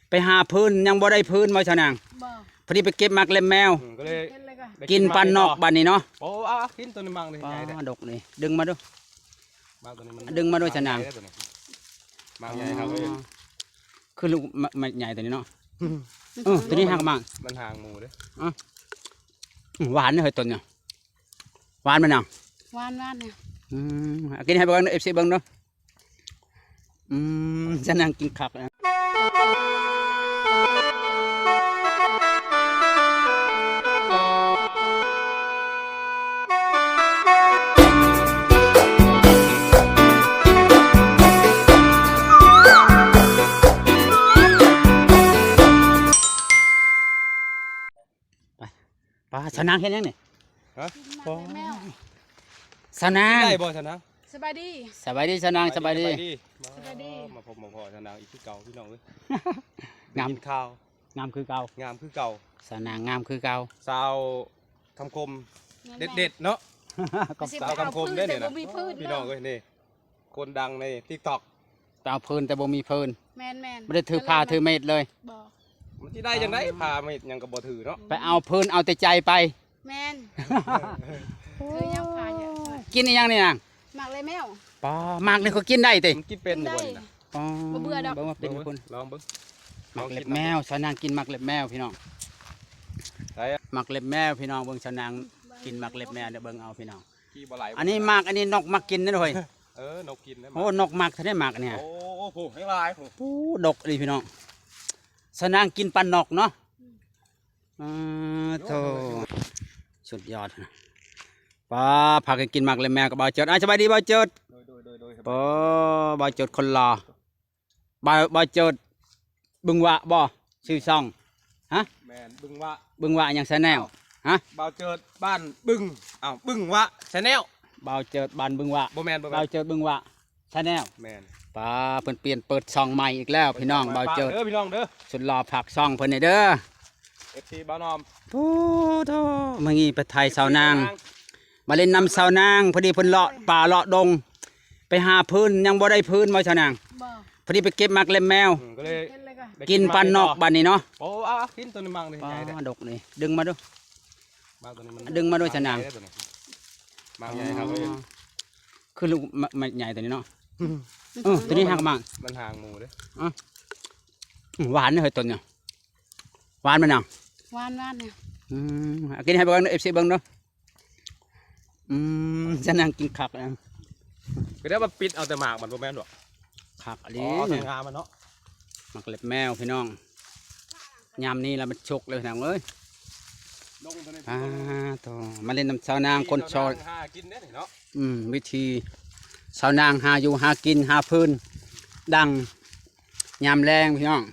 ໄປຫາເພີນ ຍັງບໍ່ໄດ້ເພີນບໍ່ຊາວນາງ? ບໍ່ ພໍດີໄປເກັບໝາກເລັບແມວ ອືມ ກໍເລີຍເຮັດແລ້ວກໍໄດ້ ກິນປານນອກບາດນີ້ເນາະ. ໂອ້ ອາ ກິນໂຕນີ້ໝາກນີ້ ໂອ້ ໃຫຍ່ແທ້ ດົກນີ້ ດຶງມາດູ ໝາກໂຕນີ້ມັນ ດຶງມາດູຊາວນາງ ໃຫຍ່ແທ້ໂຕນີ້ ໝາກໃຫຍ່ຄັກເລີຍ ອໍ ຄືລູກໝາກໃຫຍ່ໂຕນີ້ເນາະ. ເອີ ໂຕນີ້ຫາກໝາກ ມັນຫ່າງໝູ່ເດ້ ອະ ຫວານເດ້ເຮີ້ຍຕົ້ນນີ້ ຫວານແມ່ນຫຍັງ? ຫວານ ຫວານນີ້ ອືມ ເອົາກິນໃຫ້ເບິ່ງ ເອັຟຊີ ເບິ່ງເດີ. ອືມ ຊາວນາງກິນຄັກ. ໄປ ປ້າ ຊາວນາງເຮັດຫຍັງນີ້? ຮະ? ຊາວນາງ ກິນໄດ້ບໍ່ຊາວນາງ? ສະບາຍດີ ສະບາຍດີຊາວນາງ ສະບາຍດີ ສະບາຍດີ ສະບາຍດີ ມາ ສະບາຍດີ ມາພົບມາພໍ້ຊາວນາງອີກຄືເກົ່າ ພີ່ນ້ອງເອີຍ ງາມ ໄດ້ຍິນຂ່າວ ງາມຄືເກົ່າ ງາມຄືເກົ່າ ຊາວນາງງາມຄືເກົ່າ ສາວຄຳຄົມ ແມ່ນໆ ເດັດໆ ເນາະ ສາວຄຳຄົມເດ້ນີ້ນະ ພີ່ນ້ອງເອີຍ ນີ້ ຄົນດັງໃນຕິກຕັອກ ໄປເອົາເພີນແຕ່ບໍ່ມີເພີນ ແມ່ນໆ ບໍ່ໄດ້ຖືພາຖືເມດເລີຍ ບໍ່ ມັນຊິໄດ້ຈັ່ງໃດ ອ່າ ພາເມດຫຍັງກໍບໍ່ຖືເນາະ ໄປເອົາເພີນເອົາແຕ່ໃຈໄປ ແມ່ນ ຄືຍັງພາຢູ່ ກິນອີ່ຫຍັງນີ້ນາງ? ໝາກເລັບແມວ ປ້າ ໝາກນີ້ກໍກິນໄດ້ຕິ? ມັນກິນເປັນຢູ່ບໍ່ນີ້ນະ? ອໍ ບໍ່ເບື່ອດອກ ເບິ່ງວ່າເປັນຢູ່ພຸ້ນ ລອງເບິ່ງ ໝາກເລັບແມວ ຊາວນາງກິນໝາກເລັບແມວ ພີ່ນ້ອງ ໝາກເລັບແມວ ພີ່ນ້ອງ ເບິ່ງຊາວນາງກິນໝາກເລັບແມວເດີ ເບິ່ງເອົາ ພີ່ນ້ອງ. ອັນນີ້ໝາກ ອັນນີ້ນົກມັກກິນເດ້ເຮີ້ຍ ເອີ ນົກກິນເດ້ ໂອ້ ນົກມັກແທ້ເດ້ໝາກນີ້ ໂອ້ ໂອ້ ໂຫ ໃຫ້ຫຼາຍ ໂອ້ ດົກອີ່ຫຼີ ພີ່ນ້ອງ ຊາວນາງກິນປານນອກເນາະ ອືມ ໂອ້ໂຫ ໂອ້ໂຫ ສຸດຍອດ ປ້າ ພາກັນກິນໝາກເລັບແມວກັບບ່າວເຈີດ ອ້າຍ ສະບາຍດີບ່າວເຈີດ ໂດຍໆໆໆ ໂອ້ ບ່າວເຈີດຄົນຫຼໍ່ ບ່າວ ບ່າວເຈີດ ບຶງຫວະບໍ່? ຊື່ຊ່ອງ ຮະ? ແມ່ນ ບຶງຫວະ ບຶງຫວະຫຍັງ Channel ຮະ? ບ່າວເຈີດບ້ານບຶງ ອ້າວ ບຶງຫວະ Channel ບ່າວເຈີດບ້ານບຶງຫວະ ບໍ່ແມ່ນ ບໍ່ແມ່ນ ບ່າວເຈີດບຶງຫວະ Channel ແມ່ນ ປ້າ ເພິ່ນປ່ຽນເປີດຊ່ອງໃໝ່ອີກແລ້ວ ພີ່ນ້ອງ ບ່າວເຈີດ ເດີ ພີ່ນ້ອງເດີ ສຸດຫຼໍ່ ຝາກຊ່ອງເພິ່ນແດ່ເດີ ເອັຟຊີ ບ່າວນ້ອມ ໂອ້ໂທ ມື້ນີ້ໄປຖ່າຍຊາວນາງ ມາຫຼິ້ນນຳຊາວນາງ ພໍດີເພິ່ນເລາະປ່າເລາະດົງ ໄປຫາເພີນ ຍັງບໍ່ໄດ້ເພີນບໍ່ຊາວນາງ? ບໍ່ ພໍດີໄປເກັບໝາກເລັບແມວ ອືມ ກໍເລີຍເຮັດແລ້ວກໍໄດ້ ກິນປານນອກບາດນີ້ເນາະ ໂອ້ ອາ ກິນໂຕນີ້ໝາກນີ້ ປ້າ ໃຫຍ່ແທ້ ດົກນີ້ ດຶງມາດູ ໝາກໂຕນີ້ມັນ ດຶງມາດູຊາວນາງ ໝາກໃຫຍ່ຄັກເລີຍ ອໍ ຄືລູກໝາກ ໝາກໃຫຍ່ໂຕນີ້ເນາະ ອືມ ເອີ ໂຕນີ້ຫາກໝາກ ມັນຫ່າງໝູ່ເດ້ ອະ ຫວານເດ້ເຮີ້ຍຕົ້ນນີ້ ຫວານແມ່ນຫຍັງ? ຫວານ ຫວານນີ້ ອືມ ເອົາກິນໃຫ້ເບິ່ງ ເອັຟຊີ ເບິ່ງເດີ ອືມ ຊາວນາງກິນຄັກ ກໍໄດ້ວ່າປິດເອົາແຕ່ໝາກມັນ ບໍ່ແມ່ນບໍ່? ຄັກອີ່ຫຼີ ອໍ ເອົາແຕ່ງາມັນເນາະ ໝາກເລັບແມວ ພີ່ນ້ອງ ຍາມນີ້ລະມັນສຸກເລີຍ ພີ່ນ້ອງເອີຍ ອ່າ ໂທ້ ມາຫຼິ້ນນຳຊາວນາງຄົນໂສດ ຫາກິນເດ້ເນາະ ອືມ ວິທີຊາວນາງຫາຢູ່ຫາກິນ ຫາຟືນດັງ ຍາມແລງ ພີ່ນ້ອງ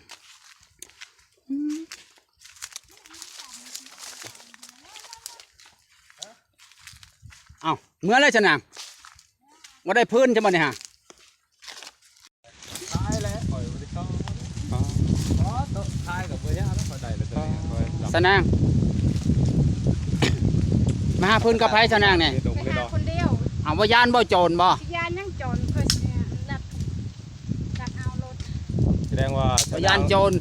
ເອົ້າ ເມືອແລ້ວຊະນາງ ບໍ່ໄດ້ຟືນຊະບໍ່ນີ້ຫາ ຕາຍແລ້ວ ຂ້ອຍບໍ່ໄດ້ເຂົ້າ ອໍ ອໍ ໂຕະ ຂາຍກໍບໍ່ຍາກແລ້ວ ຂ້ອຍໄດ້ແລ້ວ ຊະນາງ ມາຫາຟືນກັບໃຜຊະນາງນີ້ ໄປຫາຄົນດຽວ ເອົາ ບໍ່ຢ້ານບໍ່ໂຈນບໍ່ ຢ້ານຫຍັງໂຈນ ຂ້ອຍຊິລັກ ຈັກເອົາໂລດ ສະແດງວ່າ ບໍ່ຢ້ານໂຈນ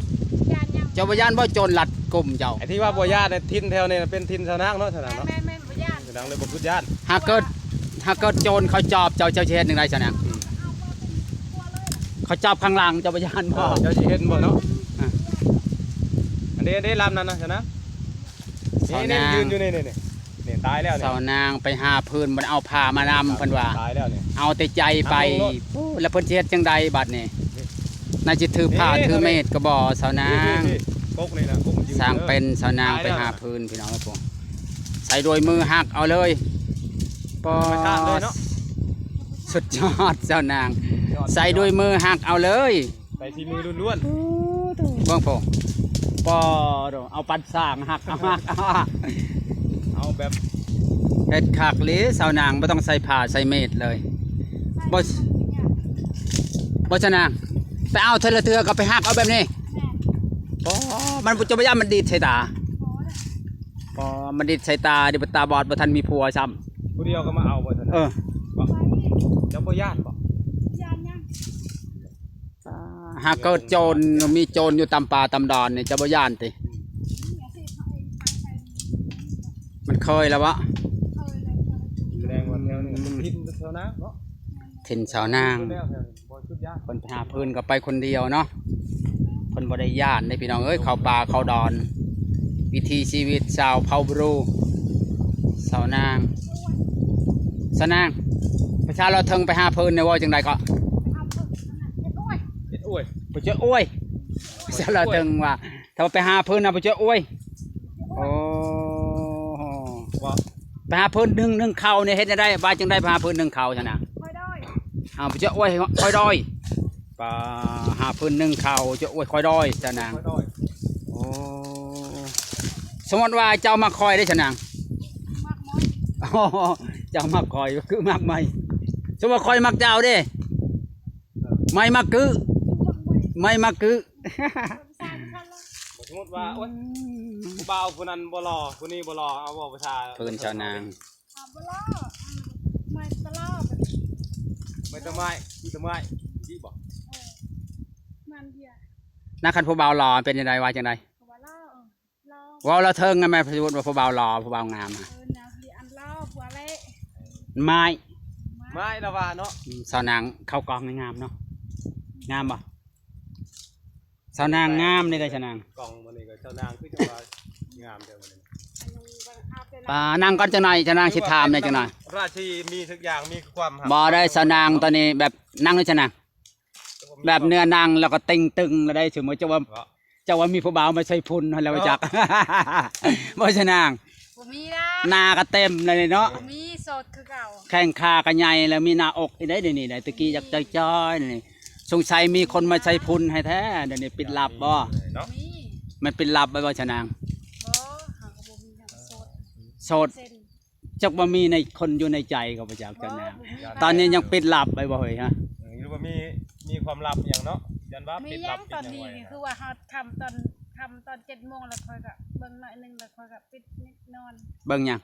ຢ້ານຫຍັງ ເຈົ້າບໍ່ຢ້ານບໍ່ໂຈນລັດກຸ່ມເຈົ້າ ໄອ້ທີ່ວ່າບໍ່ຢ້ານນີ້ ຖິ່ນແຖວນີ້ເປັນຖິ່ນຊາວນາງເນາະ ຊາວນາງເນາະ ແມ່ນໆ ບໍ່ຢ້ານ ຊາວນາງເລີຍບໍ່ຄິດຢ້ານ ຫາເກີດ ຫາເກີດໂຈນເຂົາຈອບເຈົ້າ ເຈົ້າຊິເຮັດຈັ່ງໃດຊາວນາງ ອືມ ເຂົາຈັບຂ້າງຫຼັງ ເຈົ້າບໍ່ຢ້ານບໍ່ ເຈົ້າຊິເຫັນບໍ່ເນາະ ອ່າ ອັນນີ້ ອັນນີ້ລຳນັ້ນນະຊາວນາງ ຊາວນາງ ນີ້ ນີ້ ຢືນຢູ່ນີ້ ນີ້ ນີ້ ນີ້ ຕາຍແລ້ວນີ້ ຊາວນາງໄປຫາຟືນ ບໍ່ໄດ້ເອົາຜ້າມານຳ ເພິ່ນວ່າ ຕາຍແລ້ວນີ້ ເອົາແຕ່ໃຈໄປ ເອົາລົງໂລດ ໂອ້ ແລ້ວເພິ່ນຊິເຮັດຈັ່ງໃດບັດນີ້ ນີ້ ນາຊິຖືຜ້າ ນີ້ ຖືເມດກໍບໍ່ ຊາວນາງ ນີ້ ນີ້ ກົກນີ້ນະ ກົກມັນຢືນ ຊ່າງເປັນ ຊາວນາງ ຕາຍແລ້ວ ໄປຫາຟືນ ພີ່ນ້ອງເອີຍ ໃສ່ດ້ວຍມືຫັກເອົາເລີຍ ປອ ທຳມະຊາດເລີຍເນາະ ສຸດຍອດ ຊາວນາງ ຍອດ ໃສ່ດ້ວຍມືຫັກເອົາເລີຍ ໃສ່ຝີມືລ້ວນໆ ເບິ່ງໂພ ປອ ເອົາປັນສ້າງຫັກ ເອົາຫັກ ເອົາແບບ ເຮັດຄັກເລີຍ ຊາວນາງ ບໍ່ຕ້ອງໃສ່ຜ້າໃສ່ເມດເລີຍ ບໍ່ ບໍ່ຊາວນາງ ໄປເອົາເທື່ອລະເທື່ອກໍໄປຫັກເອົາແບບນີ້ ປອ ມັນ ເຈົ້າບໍ່ຢ້ານມັນດີດໃສ່ຕາ ປອ ມັນດີດໃສ່ຕາ ດີດຕາບອດ ບໍ່ທັນມີຜົວຊ້ຳ ຜູ້ດຽວກໍມາເອົາບໍ່ຊາວນາງ ເອີ ບໍ່ ເຈົ້າບໍ່ຢ້ານບໍ່ ຢ້ານຫຍັງ ປອ ຫາກເກີດໂຈນ ມີໂຈນຢູ່ຕາມປ່າຕາມດອນນີ້ ເຈົ້າບໍ່ຢ້ານຕິ? ມັນເຄີຍແລ້ວເບາະ? ສະແດງວ່າແຖວນີ້ເປັນຖິ່ນຊາວນາງເນາະ ຖິ່ນຊາວນາງ. ເພິ່ນໄປຫາຟືນກໍໄປຄົນດຽວເນາະ ເພິ່ນບໍ່ໄດ້ຢ້ານເດ້ພີ່ນ້ອງເອີຍ. ເຂົ້າປ່າເຂົ້າດອນ ວິຖີຊີວິດຊາວເຜົ່າບຣູ ຊາວນາງ. ຊາວນາງ ພາສາລາວເທິງໄປຫາຟືນນີ້ເວົ້າຈັ່ງໃດເກາະ? ເຮັດອວຍ ບໍ່ເຈີອວຍ. ພາສາລາວເທິງວ່າ ຖ້າວ່າໄປຫາຟືນນະບໍ່ເຈີອວຍ. ໂອ້ ໄປຫາຟືນໜຶ້ງ ໜຶ້ງເຂົ້ານີ້ເຮັດແນວໃດ? ວ່າຈັ່ງໃດໄປຫາຟືນໜຶ້ງເຂົ້າຊັ້ນນະ? ຄ່ອຍດອຍ. ອ້າວ ບໍ່ເຈີອວຍ ຄ່ອຍດອຍ. ໄປຫາຟືນໜຶ້ງເຂົ້າ ເຈີອວຍຄ່ອຍດອຍຊັ້ນນະ. ຄ່ອຍດອຍ. ໂອ້ ສົມມຸດວ່າເຈົ້າມັກຂ້ອຍເດ້ຊັ້ນນະ? ມັກໝົດ. ເຈົ້າມັກຂ້ອຍກໍຄືມັກໄມ້. ສົມມຸດຂ້ອຍມັກເຈົ້າເດ້? ເອີ ໄມ້ມັກກື້ ໄມ້ມັກກື້. ບໍ່ ສົມມຸດວ່າ ໂອ້ຍ ຜູ້ບ່າວຜູ້ນັ້ນບໍ່ຫຼໍ່ ຜູ້ນີ້ບໍ່ຫຼໍ່ ເອົາເວົ້າພາສາ ເພິ່ນຊາວນາງ ອ່າ ບໍ່ຫຼໍ່ ໄມ້ຕະຫຼໍ່ ໄມ້ຕະໄມ້ ມີຕະໄມ້ ຊິບໍ່? ເອີ ມັນດຽວ ນະ ຄັນຜູ້ບ່າວຫຼໍ່ເປັນຈັ່ງໃດ ວ່າຈັ່ງໃດ? ກໍວ່າຫຼໍ່ ເອີ ເວົ້າລາວເທິງນະແມ່ ສົມມຸດວ່າຜູ້ບ່າວຫຼໍ່ ຜູ້ບ່າວງາມ ເອີ ແນວທີ່ອັນຫຼໍ່ ຜູ້ອາເລ ໄມ້ ໄມ້ລະວ່າເນາະ. ອືມ ຊາວນາງເຂົ້າກ້ອງນີ້ງາມເນາະ ງາມບໍ່? ຊາວນາງງາມເດ້ ຊາວນາງ ກ້ອງມື້ນີ້ກໍຊາວນາງຄືຈັ່ງວ່າງາມແທ້ມື້ນີ້. ປາ ນັ່ງກ່ອນຈັກໜ່ອຍ ຊາວນາງຊິຖາມແດ່ຈັກໜ່ອຍ. ລາຊີມີທຸກຢ່າງ ມີຄວາມຮັກ ບໍ່ໄດ້ ຊາວນາງຕອນນີ້ແບບນັ່ງເລີຍ ຊາວນາງ ແບບເນື້ອນັ່ງແລ້ວກໍເຕັງຕຶງແລ້ວໄດ໋. ສົມມຸດເຈົ້າວ່າ ເຈົ້າວ່າມີຜູ້ບ່າວມາໃສ່ຝຸ່ນຫັ້ນແລ້ວ ເອີ ຈັກ ບໍ່ຊະນາງ ບໍ່ມີລະ ໜ້າກໍເຕັມແລ້ວນີ້ເນາະ ບໍ່ມີ ໂສດຄືເກົ່າ ແຂ້ງຂາກໍໃຫຍ່ແລ້ວ ມີໜ້າອົກອີກໄດ໋ ດຽວນີ້ໄດ໋ ແຕ່ກີ້ຢາກຈ່ອຍໆ ນີ້ ສົງໄສມີຄົນມາໃສ່ຝຸ່ນໃຫ້ແທ້ ດຽວນີ້ປິດລັບບໍ່? ມີ ມັນປິດລັບໄວ້ບໍ່ຊະນາງ? ບໍ່ ເຮົາກໍບໍ່ມີຫຍັງ ໂສດ ໂສດ ເຊັນ ຈັກວ່າມີໃນ ຄົນຢູ່ໃນໃຈກໍບໍ່ຈັກ ເຈົ້ານາງ ບໍ່ມີ ຕອນນີ້ຍັງປິດລັບໄວ້ບໍ່ເຮີ້ຍ ຮະ? ເອີ ຫຼືວ່າມີ ມີຄວາມລັບຫຍັງເນາະ ຢ້ານວ່າ ມີ ປິດລັບ ຫຍັງ ປິດຫຍັງໄວ້ ຕອນນີ້ກໍຄືວ່າເຮົາທຳຕອນ ທຳຕອນເຈັດໂມງ ແລ້ວຂ້ອຍກໍເບິ່ງໜ້ອຍໜຶ່ງ ແລ້ວຂ້ອຍກໍປິດນິດນອນ. ເບິ່ງຫຍັງ?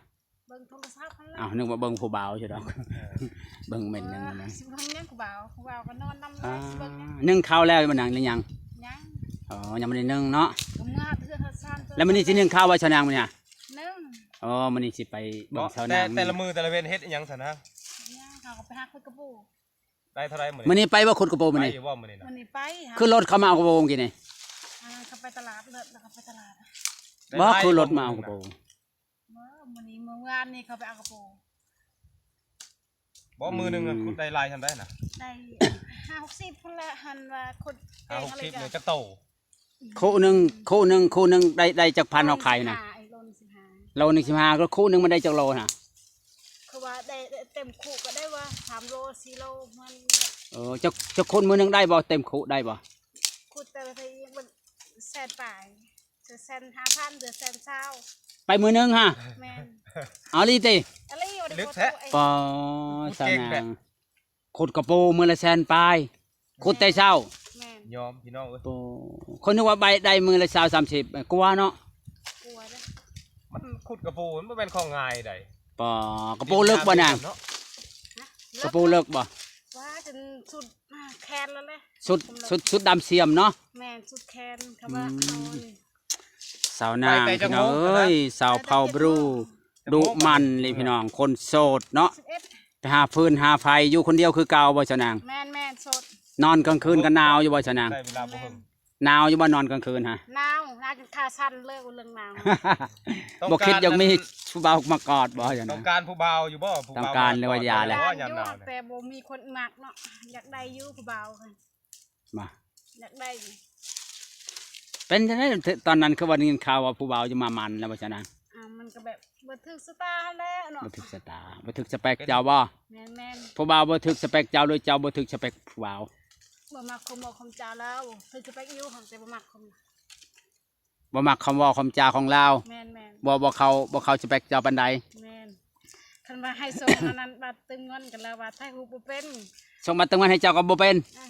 ເບິ່ງໂທລະສັບຫັ້ນແຫຼະ. ອ້າວ ນຶກວ່າເບິ່ງຜູ້ບ່າວຊິດອກ ເອີ ເບິ່ງເມັນໜຶ່ງນະ ຊິເບິ່ງຫຍັງຜູ້ບ່າວ ຜູ້ບ່າວກໍນອນນຳ ອ່າ ຊິເບິ່ງຫຍັງ? ໜຶ້ງເຂົ້າແລ້ວບໍ່ນາງ ຫຼືຍັງ? ຍັງ. ອໍ ຍັງບໍ່ໄດ້ໜຶ້ງເນາະ ກໍເມື່ອເທື່ອສອງເທື່ອ. ແລ້ວມື້ນີ້ຊິໜຶ້ງເຂົ້າບໍ່ຊາວນາງມື້ນີ້? ໜຶ້ງ. ອໍ ມື້ນີ້ຊິໄປເບິ່ງຊາວນາງ ແຕ່ ແຕ່ລະມື້ແຕ່ລະເວັນເຮັດອີ່ຫຍັງຊັ້ນນະ? ຍັງ ເຮົາກໍໄປຫາຂຸດກະປູ. ໄດ້ເທົ່າໃດມື້ນີ້? ມື້ນີ້ໄປບໍ່ຂຸດກະປູມື້ນີ້? ໄປຢູ່ບໍ່ມື້ນີ້ນະ? ມື້ນີ້ໄປ ຄືລົດເຂົາມາເອົາກະປູມື້ກີ້ນີ້? ອັນນັ້ນເຂົາໄປຕະຫຼາດ ລົດ ແລ້ວກໍໄປຕະຫຼາດ. ບໍ່ ຄືລົດມາເອົາກະປູ? ບໍ່ ມື້ນີ້ ມື້ວານນີ້ເຂົາໄປເອົາກະປູ. ບໍ່ ມື້ໜຶ່ງ ອືມ ຂຸດໄດ້ຫຼາຍສ່ຳໃດນະ? ໄດ້ຫ້າຫົກສິບພຸ້ນແຫຼະ ຫັ້ນວ່າຂຸດເອງ. ຫ້າຫົກສິບນີ້ຈັກໂຕ? ຄູ່ໜຶ່ງ ຄູ່ໜຶ່ງ ຄູ່ໜຶ່ງໄດ້ ໄດ້ຈັກພັນເຮົາຂາຍນະ? ໂລໜຶ່ງສິບຫ້າ ໂລໜຶ່ງສິບຫ້າ ກໍຄູ່ໜຶ່ງມັນໄດ້ຈັກໂລນະ? ຄືວ່າໄດ້ ໄດ້ເຕັມຄູ່ກໍໄດ້ວ່າສາມໂລ ສີ່ໂລມັນ. ເອີ ເຈົ້າ ເຈົ້າຂຸດມື້ໜຶ່ງໄດ້ບໍ່? ເຕັມຄູ່ໄດ້ບໍ່? ຂຸດແຕ່ລະທີມັນແສນປາຍ ເທື່ອແສນຫ້າພັນ ເທື່ອແສນຊາວ. ໄປມື້ໜຶ່ງຫະ? ແມ່ນ. ເອົາອີ່ຫຼີຕິ? ອີ່ຫຼີ ບໍ່ໄດ້. ປາ ສາວນາງ ຂຸດກະປູມື້ລະແສນປາຍ ຂຸດແຕ່ເຊົ້າ. ແມ່ນ. ຍອມ ພີ່ນ້ອງເອີຍ ໂອ້ ຂ້ອຍນຶກວ່າໄດ້ ໄດ້ມື້ລະຊາວ ສາມສິບ ກວ່າເນາະ. ກວ່າເດ້ ມັນຂຸດກະປູມັນບໍ່ແມ່ນຂອງງ່າຍໃດ໋. ປາ ກະປູເລິກບໍ່ນາງ? ເນາະ ຮະ? ກະປູເລິກບໍ່? ວ່າຈົນສຸດແຂນແລ້ວແຫຼະ ສຸດ ສຸດ ສຸດດຳຊຽມເນາະ. ແມ່ນ ສຸດແຂນ ຄຳວ່າ ອືມ ເຮົານີ້ ສາວນາງ ໄປແຕ່ຈັກໂມງ? ພີ່ນ້ອງເອີຍ ສາວເຜົ່າບຣູ ດຸໝັ່ນເລີຍພີ່ນ້ອງ ຄົນໂສດເນາະ. ສິບເອັດ ໄປຫາຟືນຫາໄຟຢູ່ຄົນດຽວຄືເກົ່າບໍ່ສາວນາງ? ແມ່ນໆ ໂສດ. ນອນກາງຄືນກໍໜາວຢູ່ບໍ່ສາວນາງ? ໄດ້ເວລາບໍ່ເຫິງ. ໜາວຢູ່ບໍ່ນອນກາງຄືນຫະ? ໜາວ ໜາວຈົນຂາສັ່ນເລີຍ ເລື່ອງໜາວ. ບໍ່ຄິດຢາກມີຜູ້ບ່າວມາກອດບໍ່ສາວນາງ? ຕ້ອງການຜູ້ບ່າວຢູ່ບໍ່? ຕ້ອງການ ຫຼືວ່າຢ່າແຫຼະ? ຕ້ອງການຢູ່ ແຕ່ບໍ່ມີຄົນມັກເນາະ ຢາກໄດ້ຢູ່ຜູ້ບ່າວ. ມາ ຢາກໄດ້. ເປັນຈັ່ງໃດຕອນນັ້ນ ຄືວ່າໄດ້ຍິນຂ່າວວ່າຜູ້ບ່າວຈະມາໝັ່ນແລ້ວວ່າຊັ້ນນະ? ອ່າ ມັນກໍແບບບໍ່ຖືກຊະຕາຫັ້ນແຫຼະເນາະ. ບໍ່ຖືກຊະຕາ ບໍ່ຖືກສະເປັກເຈົ້າບໍ່? ແມ່ນໆ. ຜູ້ບ່າວບໍ່ຖືກສະເປັກເຈົ້າ ຫຼືເຈົ້າບໍ່ຖືກສະເປັກຜູ້ບ່າວ? ບໍ່ມັກຄວາມເວົ້າຄວາມຈາລາວ ຖືກສະເປັກຢູ່ ແຕ່ບໍ່ມັກຄວາມ ບໍ່ມັກຄຳເວົ້າຄຳຈາຂອງລາວ. ແມ່ນໆ. ບໍ່ ບໍ່ເຂົ້າ ບໍ່ເຂົ້າສະເປັກເຈົ້າປານໃດ. ແມ່ນ. ຄັນວ່າໃຫ້ສົ່ງອັນນັ້ນ ບັດເຕີມເງິນກໍລາວວ່າຖ່າຍຮູບບໍ່ເປັນ. ສົ່ງບັດເຕີມເງິນໃຫ້ເຈົ້າກໍບໍ່ເປັນ. ອ່າ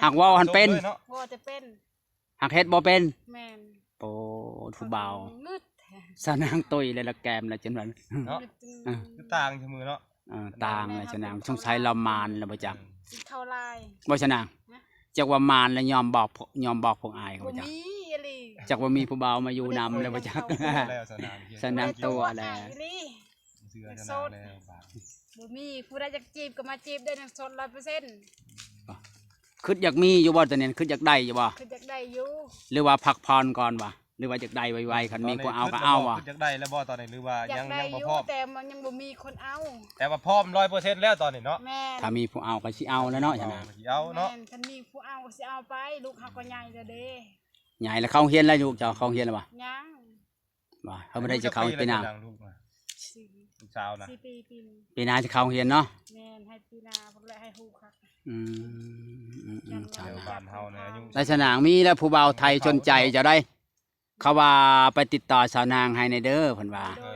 ຫາກເວົ້າຫັ້ນເປັນ. ເວົ້າແຕ່ເປັນ ຫາກເຮັດບໍ່ເປັນ. ແມ່ນ. ໂອ້ ຜູ້ບ່າວ ງຶດແທ້ ສາວນາງຕຸ້ຍແລ້ວລະແກມແລ້ວ ຈົນວ່າ ເນາະ. ອ່າ ຄືຕ່າງຊະມືເນາະ. ເອີ ຕ່າງແລ້ວຊະນາງ ສົງໄສລາວໝານແລ້ວບໍ່ຈັກ. ອືມ ກິນເຂົ້າຫຼາຍ ບໍ່ຊະນາງ? ຮະ? ຈັກວ່າໝານແລ້ວຍອມບອກ ຍອມບອກພວກອ້າຍເຂົາບໍ່ຈັກ ມີອີ່ຫຼີ ຈັກວ່າມີຜູ້ບ່າວມາຢູ່ນຳແລ້ວບໍ່ຈັກ ບໍ່ໄດ້ໂສດ ສາວນາງຕົວະແລ້ວ ເຈົ້າບໍ່ອາຍອີ່ຫຼີ ເຊື່ອສາວນາງແລ້ວບາດນີ້ ບໍ່ມີ ຜູ້ໃດຢາກຈີບກໍມາຈີບເດີ ຍັງໂສດຮ້ອຍເປີເຊັນ ຄິດຢາກມີຢູ່ບໍ່ຕອນນີ້ ຄິດຢາກໄດ້ຢູ່ບໍ່ ຄິດຢາກໄດ້ຢູ່ ຫຼືວ່າພັກຜ່ອນກ່ອນຫວາ ຫຼືວ່າຢາກໄດ້ໄວໆ ຄັນມີຜູ້ເອົາກໍເອົາຫວາ ຄິດຢາກໄດ້ແລ້ວບໍ່ຕອນນີ້ ຫຼືວ່າຍັງ ຍັງບໍ່ພ້ອມ ແຕ່ມັນຍັງບໍ່ມີຄົນເອົາ ແຕ່ວ່າພ້ອມຮ້ອຍເປີເຊັນແລ້ວຕອນນີ້ເນາະ ແມ່ນ ຖ້າມີຜູ້ເອົາກໍຊິເອົາແລ້ວເນາະ ອືມ ສາວນາງ ກໍຊິເອົາເນາະ ແມ່ນ ຄັນມີຜູ້ເອົາກໍຊິເອົາໄປ ລູກເຮົາກໍໃຫຍ່ແລ້ວເດ້ ໃຫຍ່ແລ້ວ ເຂົ້າໂຮງຮຽນແລ້ວ ລູກເຈົ້າເຂົ້າໂຮງຮຽນແລ້ວຫວາ ຍັງ ວ່າເຮົາບໍ່ໄດ້ຊິເຂົ້າປີໜ້າ ລູກນະ ສີ່ ລູກສາວນະ ສີ່ປີ ປີນີ້ ປີໜ້າຊິເຂົ້າໂຮງຮຽນເນາະ ແມ່ນ ໃຫ້ປີໜ້າພຸ້ນແຫຼະ ໃຫ້ຮູ້ຄັກ ອືມ ອືມ ອືມ ແຖວບ້ານເຮົານະ ອາຍຸ ລາຊະນາງ ມີແລ້ວຜູ້ບ່າວໄທສົນໃຈເຈົ້າໃດ ເຂົາວ່າໄປຕິດຕໍ່ສາວນາງໃຫ້ແດ່ເດີ ເພິ່ນວ່າ ໂດຍ ເອີ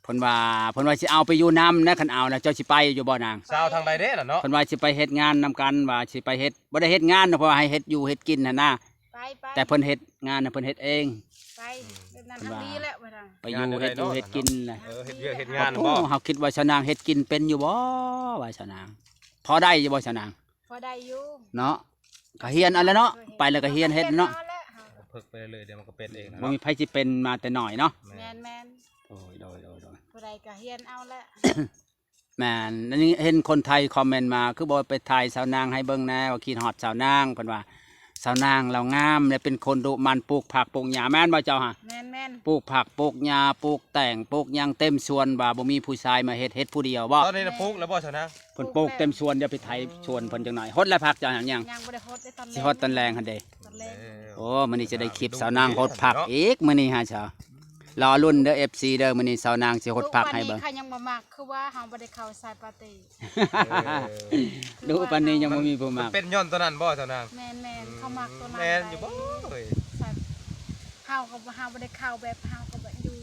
ເພິ່ນວ່າ ເພິ່ນວ່າຊິເອົາໄປຢູ່ນຳນະ ຄັນເອົາແລ້ວເຈົ້າຊິໄປຢູ່ບໍ່ນາງ ສາວທາງໃດເດ້ລະເນາະ ເພິ່ນວ່າຊິໄປເຮັດງານນຳກັນ ວ່າຊິໄປເຮັດ ບໍ່ໄດ້ເຮັດງານນະ ເພາະວ່າໃຫ້ເຮັດຢູ່ເຮັດກິນຫັ້ນນະ ໄປ ໄປ ແຕ່ເພິ່ນເຮັດງານນະ ເພິ່ນເຮັດເອງ ໄປ ອືມ ແບບນັ້ນ ເພິ່ນວ່າ ທຳດີແຫຼະວ່າ ໄປຢູ່ເຮັດຢູ່ເຮັດກິນນະ ເອີ ເຮັດວຽກເຮັດງານບໍ່ ເຮົາຄິດວ່າສາວນາງເຮັດກິນເປັນຢູ່ບໍ່ ວ່າສາວນາງ ພໍໄດ້ຢູ່ບໍ່ສາວນາງ ພໍໄດ້ຢູ່ເນາະ ກໍຮຽນເອົາແຫຼະເນາະ ເອີ ໄປແລ້ວກໍຮຽນເຮັດເນາະ ເຮົາກໍເພິກໄປເລື້ອຍໆ ດຽວມັນກໍເປັນເອງແຫຼະ ບໍ່ມີໃຜຊິເປັນມາແຕ່ນ້ອຍເນາະ ແມ່ນໆ ໂດຍໆໆໆ ຜູ້ໃດກໍຮຽນເອົາແຫຼະ ແມ່ນ ອັນນີ້ເຫັນຄົນໄທຄອມເມັນມາ ຄືບໍ່ໄປຖ່າຍສາວນາງໃຫ້ເບິ່ງແດ່ ວ່າຄິດຮອດສາວນາງ ເພິ່ນວ່າ ສາວນາງລາວງາມ ແລະເປັນຄົນດຸໝັ່ນ ປູກຜັກປູກຫຍ້າ ແມ່ນບໍ່ເຈົ້າຫະ ແມ່ນໆ ປູກຜັກປູກຫຍ້າ ປູກແຕງ ປູກຫຍັງເຕັມສວນ ວ່າບໍ່ມີຜູ້ຊາຍມາເຮັດ ເຮັດຜູ້ດຽວບໍ່ ຕອນນີ້ນະປູກແລ້ວບໍ່ສາວນາງ ເພິ່ນປູກເຕັມສວນ ດຽວໄປໄຖສວນເພິ່ນຈັກໜ້ອຍ ຫົດແລ້ວຜັກເຈົ້າຫຍັງ ຍັງບໍ່ໄດ້ຫົດເດ້ ຕອນແລງ ຊິຫົດຕອນແລງຫັ້ນເດ້ ຕອນແລງ ໂອ້ ມື້ນີ້ຈະໄດ້ຄລິບສາວນາງຫົດຜັກອີກ ມື້ນີ້ຫາເຈົ້າ ລໍລຸ້ນເດີ ເອັຟຊີ ເດີ ມື້ນີ້ສາວນາງຊິຫົດຜັກໃຫ້ເບິ່ງ ເຂົາຍັງບໍ່ມັກ ຄືວ່າເຮົາບໍ່ໄດ້ເຂົ້າສາຍປາຕີ ເອີ ດຸປານນີ້ຍັງບໍ່ມີຜູ້ມັກ ເປັນຍ້ອນຕົວນັ້ນບໍ່ສາວນາງ ແມ່ນໆ ອືມ ເຂົາມັກຕົວນັ້ນ ແມ່ນຢູ່ບໍ່ເອີຍ ເຮົາກໍ ເຮົາບໍ່ໄດ້ເຂົ້າແບບ ເຮົາກໍແບບຢູ່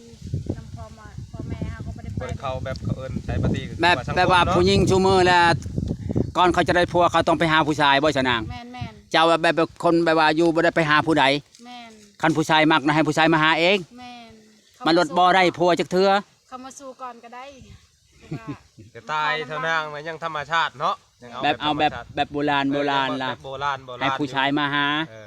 ນຳພໍ່ມາ ພໍ່ແມ່ ເຮົາກໍບໍ່ໄດ້ໄປ ບໍ່ໄດ້ເຂົ້າແບບ ເຂົາເອີ້ນສາຍປາຕີ ແບບ ແບບວ່າຜູ້ຍິງຊຸມື້ລະ ກ່ອນເຂົາຈະໄດ້ຜົວ ເຂົາຕ້ອງໄປຫາຜູ້ຊາຍບໍ່ສາວນາງ ແມ່ນໆ ເຈົ້າແບບ ແບບຄົນແບບວ່າຢູ່ບໍ່ໄດ້ໄປຫາຜູ້ໃດ ແມ່ນ ຄັນຜູ້ຊາຍມັກນະ ໃຫ້ຜູ້ຊາຍມາຫາເອງ ແມ່ນ ມາລົດບໍ່ໄດ້ຜົວຈັກເທື່ອ ເຂົາມາສູ່ກ່ອນກໍໄດ້ ແຕ່ຕາຍສາວນາງນະ ຍັງທຳມະຊາດເນາະ ຍັງເອົາແບບ ແບບ ເອົາແບບ ແບບໂບລານ ເອີ ໂບລານລະ ແບບໂບລານ ໂບລານ ໃຫ້ຜູ້ຊາຍມາຫາ ເອີ